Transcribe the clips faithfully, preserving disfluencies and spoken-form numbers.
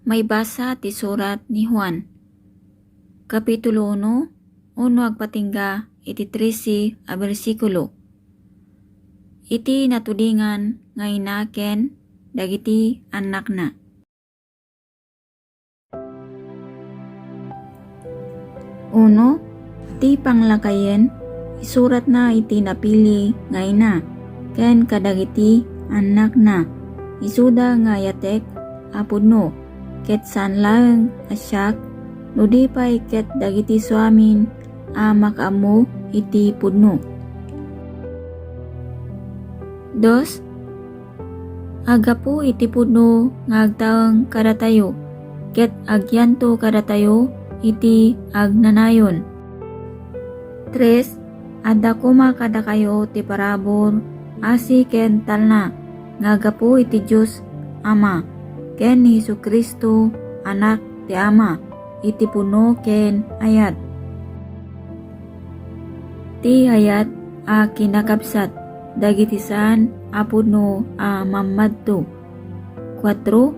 Maibasa ti surat ni Juan, Kapitulo uno, uno agpatingga iti trese a bersikulo. Iti natudingan nga ina ken dagiti annakna. Uno, ti panglakayen, isuratna iti napili nga ina ken kadagiti annakna. Isuda nga ayatek a pudno, ket saan laeng a siak, no di pay ket dagiti suamin a makaammo iti pudno. Dos, aggapu iti pudno nga agtaeng kadatayo, ket agyanto kadatayo iti agnanayon. Tres, adda koma kadakayo ti parabur, asi ken talna nga aggapu iti Dios Ama ken ni Jesu-Cristo, Anak ti Ama, iti pudno ken ayat. Ti ayat a kinakabsat dagiti saan a pudno a mammadto. Kuatro,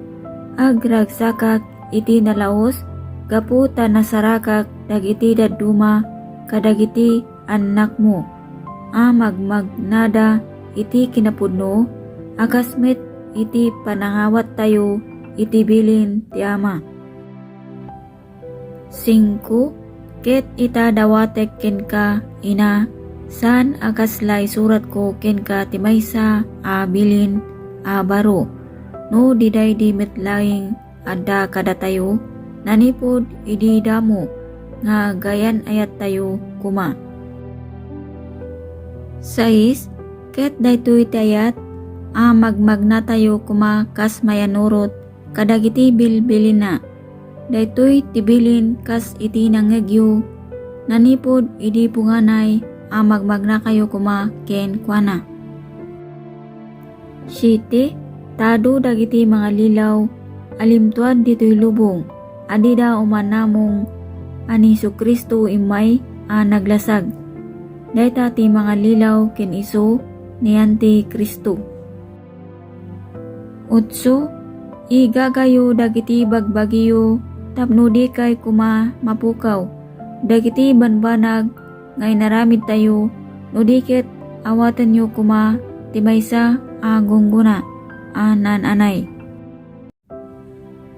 agragsakak iti nalaus gapu ta nasarakak dagiti dadduma kadagiti annakmo a magmagnada iti kinapudno a kas met iti panangawattayo iti bilin ti Ama. Singko, ket ita dawatek kenka, ina, saan a kasla isuratko kenka ti maysa a bilin a baro, no di daydi met laeng adda kadatayo, nanipud idi damo nga gayan-ayattayo koma. Sais, ket daytoy ti ayat a magmagnatayo koma kas mayannurot kadagiti bilbilinna. Daytoy ti bilin kas iti nangngegyo, nanipud idi punganay a magmagnakayo koma kenkuana. Siete, ta adu dagiti mangalilaw a limtuad ditoy lubong a dida umannamong a ni Jesu-Cristo immay a naglasag. Dayta ti mangalilaw ken isu ni Anti-Cristo. Utso, igagayo dagiti bagbagiyo tapno dikay koma mapukaw dagiti banbanag nga inaramidtayo, no di ket awatenyo koma ti maysa a gunggona a naan-anay.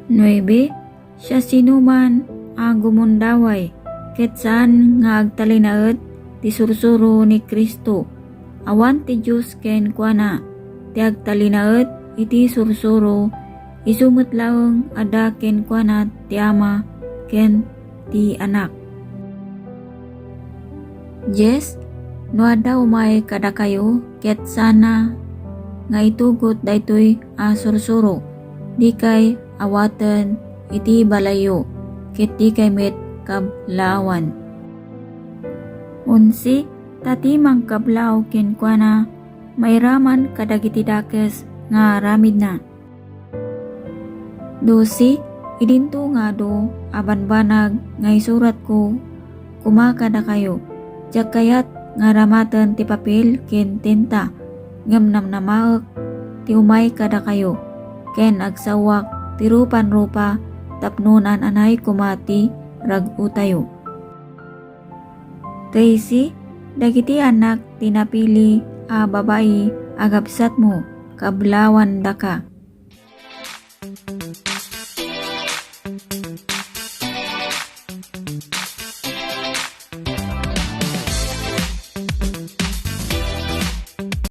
Nuebe, siasinoman a gumundaway ket saan nga agtalinaed ti sursuro ni Cristo, awan ti Dios kenkuana. Ti agtalinaed iti sursuro, isu met laeng adda kenkuana ti Ama ken ti Anak. Dies, no adda umay kadakayo ket saan nga itugot daytoy a sursuro, dikay awaten iti balayyo, ket dikay met kablaawan. Onse, ta ti mangkablaaw kenkuana, mairaman kadagiti dakes nga aramidna. Dose, idinto nga adu a banbanag nga isuratko koma kadakayo. Diak kayat nga aramaten ti papel ken tinta, ngem namnamaek ti umay kadakayo, ken agsaoak ti rupan-rupa tapno naan-anay koma ti rag-otayo. Trese, dagiti annak ti napili a babai a kabsatmo, kablaawan daka.